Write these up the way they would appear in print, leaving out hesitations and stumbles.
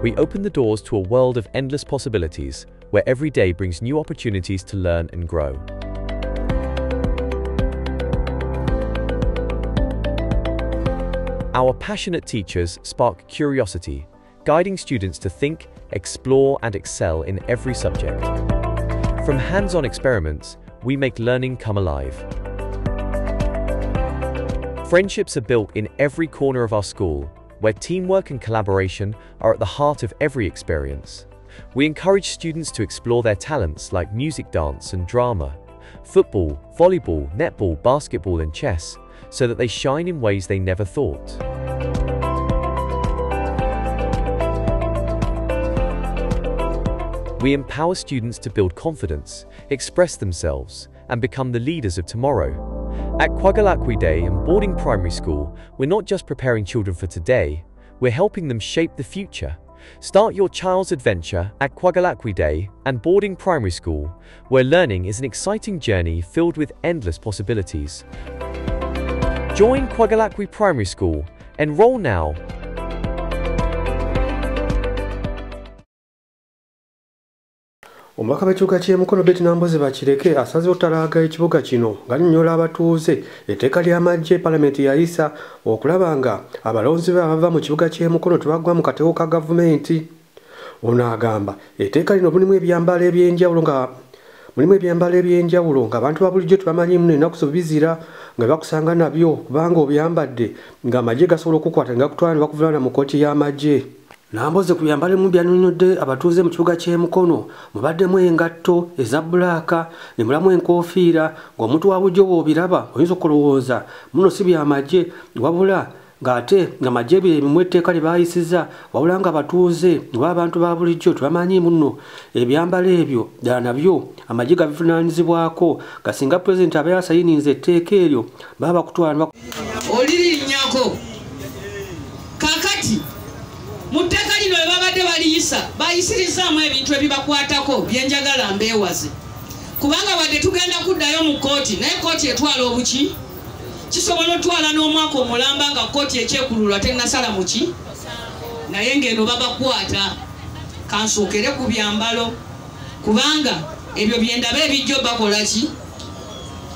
We open the doors to a world of endless possibilities, where every day brings new opportunities to learn and grow. Our passionate teachers spark curiosity, guiding students to think, explore, and excel in every subject. From hands-on experiments, we make learning come alive. Friendships are built in every corner of our school, where teamwork and collaboration are at the heart of every experience. We encourage students to explore their talents like music, dance, and drama, football, volleyball, netball, basketball, and chess, so that they shine in ways they never thought. We empower students to build confidence, express themselves, and become the leaders of tomorrow. At Kwagalakwê Day and Boarding Primary School, we're not just preparing children for today, we're helping them shape the future. Start your child's adventure at Kwagalakwê Day and Boarding Primary School, where learning is an exciting journey filled with endless possibilities. Join Kwagalakwê Primary School. Enroll now. Omubaka w'ekibuga ky'e Mukono Betty Nambooze Bakireke asaze otalaaga ekibuga kino ng'annyonnyola abatuuze etteeka ly'amagye Palamenti yayisa okulaba nga abalonzi be abava mu kibuga ky'e Mukono tebaggwa mu katego ka gavumenti. Ono agamba etteeka lino mulimu ebyambalo eby'enjawulo ng'abantu ba bulijjo tebamanyi muno ennaku zo bizira nga bakusanga nabyo kubanga obyambadde ng'amagye gasobola okukwata nga gakutwala ne bakuvunaana mu kkooti y'amagye. Nambooze ku byambalo ebimu byannyonnyodde abatuuze mu kibuga ky'e Mukono mubaddemu engatto eza bbulaaka ne mulamu enkoofiira ng'omuntu wa bulijjo bw'obiraba oyinza okulowooza muno si byamagye wabula ng'ate nga magye bye bimu etteeka lye baayisizza wabula ng'abatuuze oba abantu ba bulijjo tebamanyi muno ebyambalo ebyo ddala nabyo amagye gabivunaanyizibwako nga singa pulezidenti abeera asayininze etteeka eryo baba bakutwala. Olirinnyako kakati mu tteeka lino bwe babadde baliyisa bayisirizaamu ebintu ebibakwatako byenjagala mbeewaze, kubanga wadde tugenda kuddayo mu kkooti, naye kkooti etwala obuki kisobola otwala n'omwaka omulamba nga kkooti ekyekululwa tennasala muki, naye ng'eno babakwata. Kansookere ku byambalo kubanga ebyo byendaba ebijjo bakola ki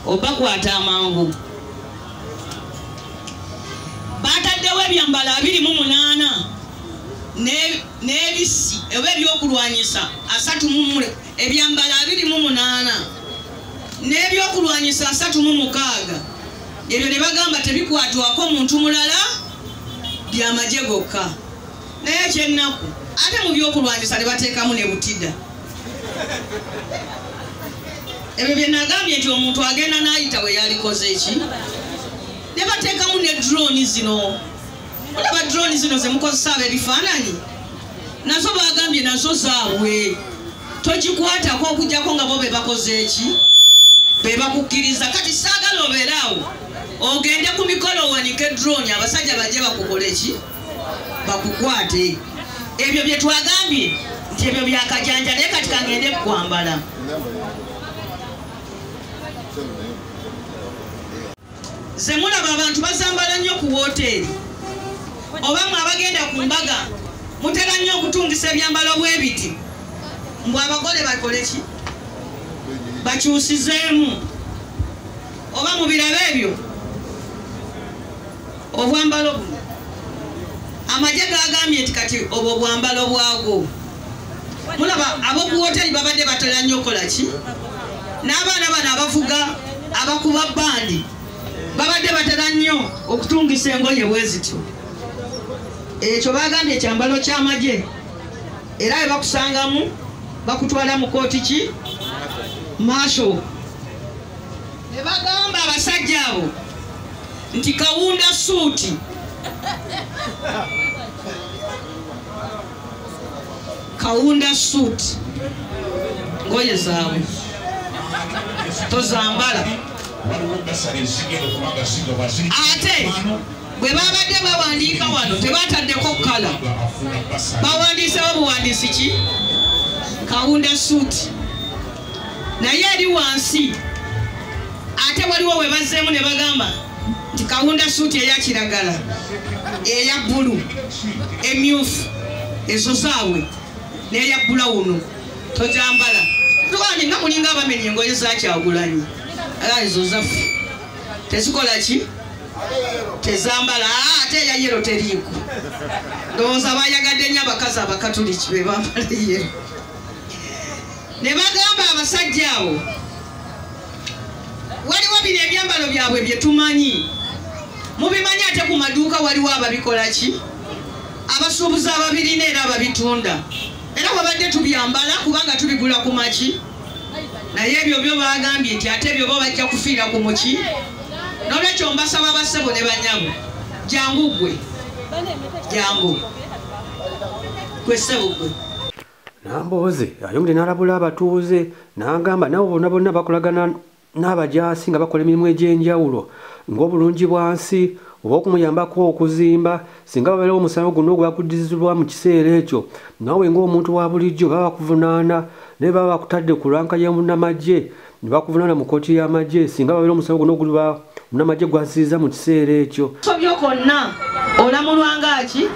obakwata amangu. Bataddewo ebyambalo 28 n'ebisi oba ebyokulwanyisa 30 ebyambalo 28 n'ebyokulwanyisa 36 ebyo ne bagamba tebikwatwako muntu mulala byamagye gokka. Naye ekyennaku ate mu byokulwanyisa ne bateekamu ne butida. Ebyo bye nagambye nti omuntu agenda n'ayita we yalikoze eki, ne bateekamu ne drone zino. Olaba drone zino ze mukozesa ebifaananyi nazo bagambye nazo zaabwe togikwatako okuggyako nga bo be bakoze eki be bakukkiriza. Kati saagala obeere awo ogende ku mikolo owanike drone abasajja bajje bakukole ki bakukwate. Ebyo bye twagambye nti ebyo byakajanja, naye kati kangende kukwambala. Ze mulaba abantu bazambala nnyo ku woteeri oba mwe abagenda ku mbaga mutera nnyo okutungisa ebyambalo bw'ebiti mbw abagole bakole ki bakyusizeemu oba mubiraba ebyo obwambalo buno. Amagye gagambye nti kati obwo bwambalo bwago. Mulaba ab'oku woteeri babadde batera nnyo okukola ki n'abaana bano abavuga abakuba bbandi babadde batera nnyo okutungisa engoye bwe zityo. Ekyo bagambye ekyambalo ky'amagye era bwe bakusangamu bakutwala mu kkooti ki maasho. Ne bagamba abasajja abo nti kawunda suuti. Kawunda suuti ngoye zaabwe tozambala. Ate bwe babadde bawandiika wano tebataddeko kkala, bawandiisewo buwandiisi ki kawunda suuti, naye eri wansi ate waliwo we bazzeemu ne bagamba nti kawunda suuti eya kiragala, eya bbulu, emyufu. Ezo zaabwe n'eya bulawuno tojambala. Tuwani nga mulinga abamenya engoye za Kyagulanyi. Ezo zaffe tezikola ki? Tezambala. Ate eya yero teriiko. Ndowooza bayagadde nnyo abakazi abakatuliki be bambala yero. Ne bagamba abasajja abo waliwo bino ebyambalo byabwe bye tumanyi. Mubimanyi ate ku maduuka waliwo ababikola ki? Abasuubuzi ababirina era ababitunda. Era wabadde tubyambala kubanga tubigula ku maki. Naye ebyo byo bagambye nti ate ebyo bo bajja kufiira ku muki. N'olwekyo mbasaba bassebo ne bannyabo, jangu ggwe, jangu gwe ssebo ggwe. Nambooze ayongedde n'alabula abatuuze n'agamba nabo bonna bonna bakolagana n'abajaasi nga bakola emirimu egy'enjawulo ng'obulungi bwa nsi oba okumuyambako okuzimba. Singa babeerawo omusango guno ogwakuddizibwa mu kiseera ekyo, naawe ng'omuntu wa bulijjo baba bakuvunaana, naye baba bakutadde ku lwanka y'omunnamagye ne bakuvunaana mu kkooti y'amagye. Singa babeerawo omusango guno oguliba munnamagye gwazziza mu kiseera ekyo. Sobyo konna olamulwa nga ki?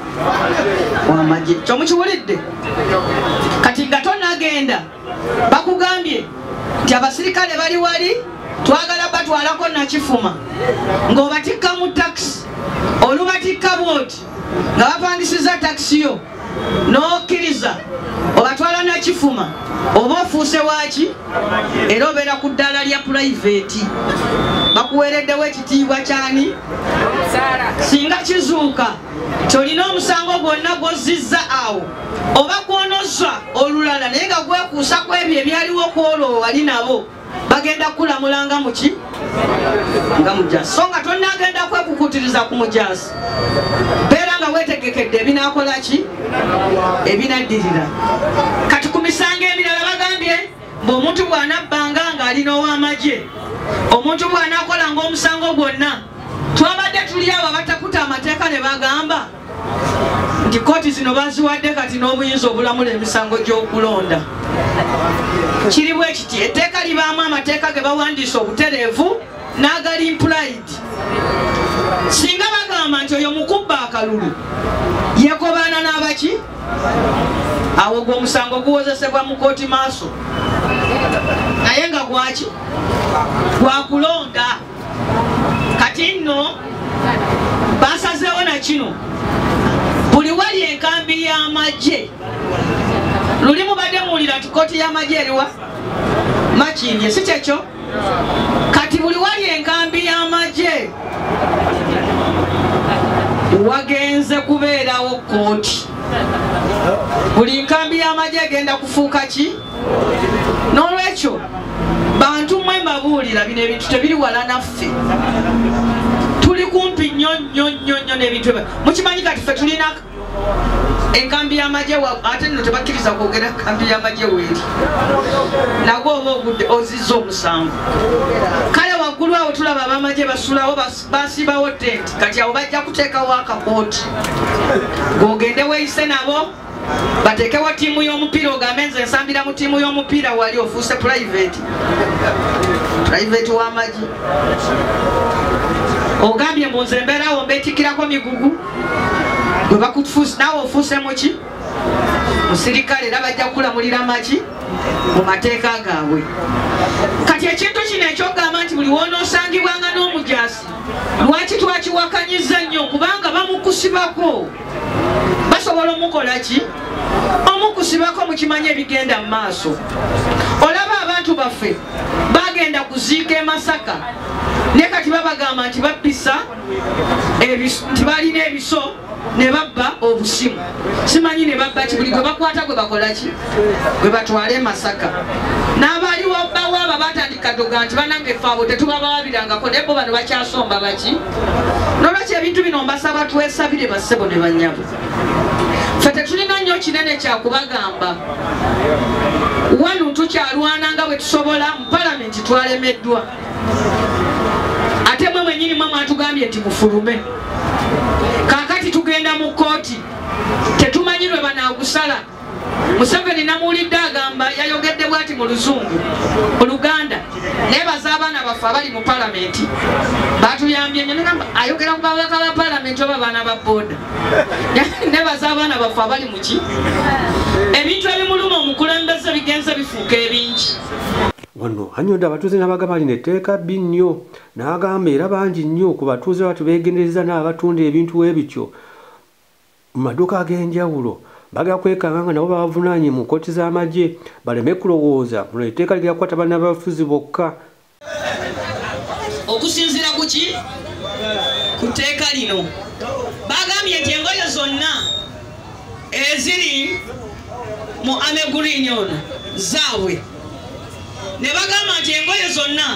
Wamagye. Kyomukiwulidde? Kati nga tonnagenda bakugambye nti abasirikale bali wali twagala batwalako Nakifuma, ng'obatikka mu takisi, olubatikka bw'oti nga bapangisiza takisi yo n'okkiriza obatwala Nakifuma, oba ofuuse waaki? Era obeera ku ddaala lya purayiveti, bakuweereddewo ekitiibwa kyani? Singa kizuuka ky'olina omusango gwonna gw'ozzizza awo oba gw'onozza olulala naye nga gwekuusa ku ebyo ebyaliwo ku olwo wali nabo, bagenda kulamula nga muki? Nga mujaasi. So nga tonnagenda kwekukuutiriza ku mujaasi, beera nga weetegekedde ebinaakola ki? Ebinaddirira. Kati ku misango emirala bagambye mbu omuntu bw'anabbanga ng'alina ow'amagye, omuntu bw'anaakolanga omusango gwonna, twabadde tuli abo abatakuta amateeka ne bagamba nti kkooti zino baziwadde kati n'obuyinza obulamula emisango gy'okulonda. Kiri bwe kiti, etteeka libaamu amateeka ge bawandiisa obutereevu n'agali implied. Singa bagamba nti oyo mukubba akalulu yeekobaana n'abaki, awo gwe omusango guwozesebwa mu kkooti maaso, naye nga gwaki? Gwakulonda. Kati nno basazeewo na kino, buli wali enkambi y'amagye. Luli mubadde muwulira nti kkooti y'amagye eriwa? Makindye, si kyekyo? Kati buli wali enkambi y'amagye wagenze kubeerawo kkooti. Buli nkambi y'amagye egenda kufuuka ki? N'olwekyo bantu mmwe mbabuulira bino ebintu tebiri wala naffe, tuli kumpi nnyo nnyo nnyo nnyo n'ebintu ebyo. Mukimanyi kati ffe tulina enkambi y'amagye, ate nno tebakkiriza kwogera enkambi y'amagye weeri, nagwo oba ogudde ozizza omusango. Kale waggulu awo tulaba ab'amagye basulawo, basibawo tenti, kati awo bajja kuteekawo akakooti g'ogende weeyise nabo, bateekewo ttiimu y'omupiira, ogambe nze nsambira mu ttiimu y'omupiira, wali ofuuse purayiveti, purayiveti w'amagye. Ogambye mbu nze mbeerawo mbeetikkirako migugu, gwe bakufuuse naawe ofuuse muki? Musirikale, era bajja kukulamulira maki? Mu mateeka gaabwe. Kati ekintu kino ekyokugamba nti buli w'onoosangibwanga n'omujaasi, lwaki twakiwakanyiza nnyo? Kubanga bamukusibako, basobola omukola ki? Omukusibako. Mukimanyi ebigenda mu maaso. Olaba abantu baffe bagenda kuziika e Masaka, naye kati babagamba nti babbisa, nti balina ebiso ne babba obusimu, simanyi ne babba ki, buli gwe bakwata gwe bakola ki? Gwe batwala e Masaka. N'abaliwo bawo abo batandika doga nti bannange ffe abo tetubabawabirangako, naye bo bano bakyasomba baki? N'olwekyo ebintu bino mbasaba twesabire bassebo ne bannyabo. Ffe tetulina nnyo kinene kyakubagamba. Wano tukyalwana nga bwe tusobola, mu palamenti twalemeddwa. Ate mwe mwennyini mwe mwatugambye nti mufulume. Kaakati tugenda mu kkooti, tetumanyi lwe banaagusala. Museveni namuwulidde agamba yayogedde bw'ati mu Luzungu, mu Luganda, neebaza abaana baffe abali mu palamenti batuyambye nnyo. Nagamba ayogera ku babaka ba palamenti oba abaana ba boda. Neebaza abaana baffe abali mu ki? Ebintu ebimuluma omukulembeze bigenze bifuuka ebingi. Wano annyonnyodde abatuuze n'abagamba lino etteeka bbi nnyo, n'agamba era bangi nnyo ku batuuze batu beegendereza n'abatunda ebintu ebityo mu maduuka ag'enjawulo bagala kwekanga nga nabo babavunaanye mu kkooti z'amagye baleme kulowooza muno etteeka ligenda kukwata bannabyabufuzi bokka. Okusinziira ku ki? Ku tteeka lino bagambye nti engoye zonna eziri mu army green ono zaabwe, ne bagamba nti engoye zonna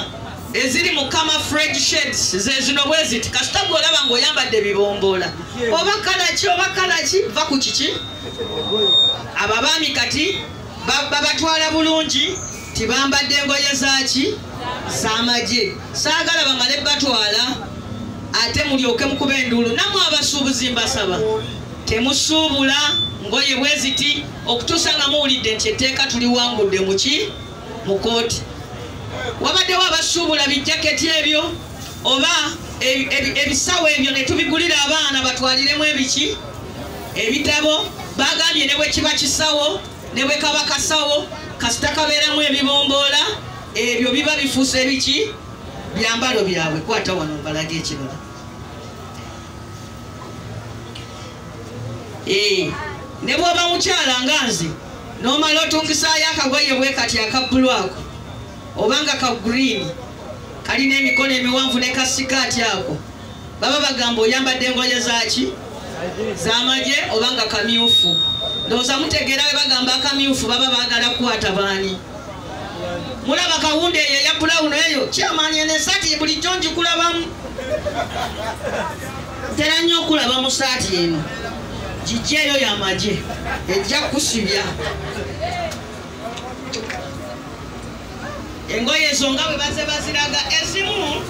eziri mu camouflage shades ze zino bwe ziti, kasita gw'olaba ng'oyambadde bibombola oba kalaki va ku kiki. Ababaami kati babatwala bulungi tibambadde engoye zaaki z'amagye. Saagala bamale batwala ate mulyoke mukuba enduulu. Nammwe abasuubuzi mbasaba temusuubula ngoye bwe ziti okutuusa nga muwulidde nti etteeka tuliwangudde mu ki? Mu kkooti. Wabaddewo abasuubula bijaketi ebyo oba ebisawo ebyo ne tubigulira abaana batwaliremu ebiki? Ebitabo. Bagambye ne bwe kiba kisawo ne bwe kaba kasawo kasita kabeeramu ebibomboola ebyo biba bifuuse ebiki? Byambalo byabwe. Kwata wano mbalaga ekirala. Ne bw'oba mukyala nga nze n'omala otungisaayo akagoye bwe kati aka bbulu ako oba nga ka green kalina emikono emiwanvu ne kasikaati ako, baba bagamba oyambadde engoye zaaki? Z'amagye oba nga kamyufu. Ndowooza mutegeera bwe bagamba akamyufu baba baagala kukwata baani. Mulaba kawunda eyo eya bulawuno eyo kyamaanyi eno esaati bulijjo ngikulabamu, ntera nnyo okulaba mu saati eno. Gijja eyo y'amagye ejja kusibya. Engoye ezo nga bwe baze baziraga ezimu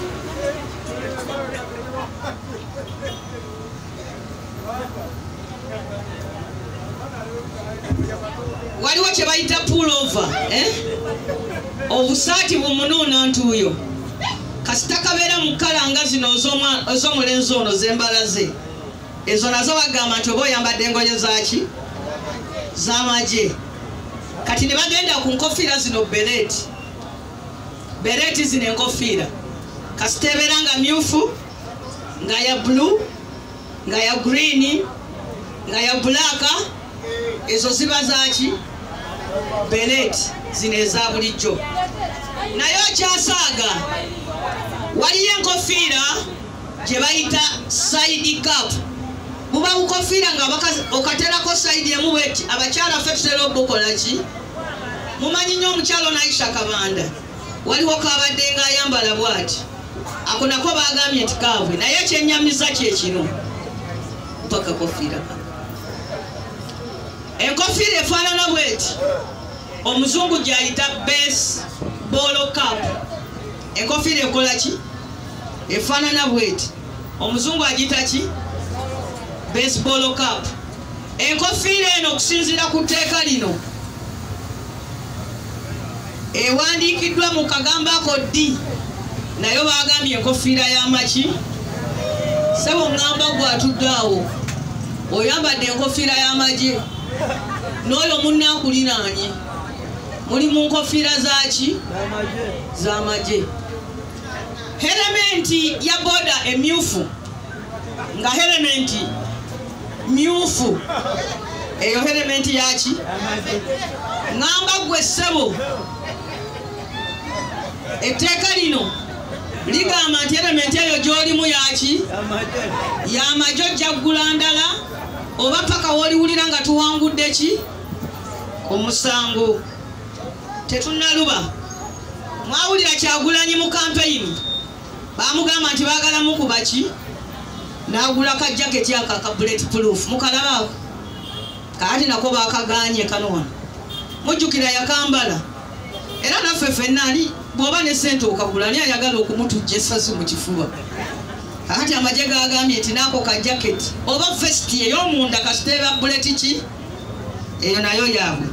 waliwo kye bayita pulova, obusaati bumunuuna ntuuyo kasita kabeera mu kkala nga zino ez'omulenzi ono z'embalaze ezo nazo bagamba nti oba oyambadde engoye zaaki? Z'amagye. Kati ne bagenda ku nkofiira zino bereeti, bereeti zino enkofiira kasita ebeera nga myufu nga ya blue nga ya green nga ya black, ezo ziba zaaki? Bereeti zino eza bulijjo. Naye okyasaaga waliyo enkofiira gye bayita side cap. Buba bukofiira nga okaterako side emu bweti. Abakyala ffe tutera obukola ki? Mumanyi nnyo omukyala ono Aisha Kabanda waliwo kabadde ng'ayambala bw'ati, ako nako bagambye nti kaabwe. Naye ekyennyamiza kye kino mpaka kofiira enkofiira efaanana bweti omuzungu gy'ayita baseball cap. Enkofiira ekola ki? Efaanana bweti omuzungu agiyita ki? Baseball cap. Enkofiira eno okusinziira ku tteeka lino ewandiikiddwa mu kagambo ako D, nayo bagambye enkofiira y'amaki. Ssebo ŋŋamba gwe atudde awo oyambadde enkofiira y'amagye n'oyo munne akuliraanye muli mu nkofiira zaaki? Z'amagye. Helementi ya boda emyufu nga helementi myufu eyo helementi yaki? Ŋŋamba gwe ssebo etteeka lino ligamba nti elementi eyo gy'olimu yaki? Y'amagye. Ojja ggula ndala oba paka w'oliwulira nga tuwangudde ki? Omusango. Tetunnaluba. Mwawulira Kyagulanyi mu kampeyini bamugamba nti baagala mukuba ki? N'agula ka jaketi ako aka bullet proof. Mukalabaako kaati nako baakagaanye kano wano. Mujjukira yakambala era naffe ffenna ali bw'oba ne ssente okagula ani ayagala okumutujja essasi mu kifuba? Kakati amagye gagambye nti n'ako ka jaketi oba vesiti ey'omunda kasita eba bullet ki? Eyo nayo yaabwe.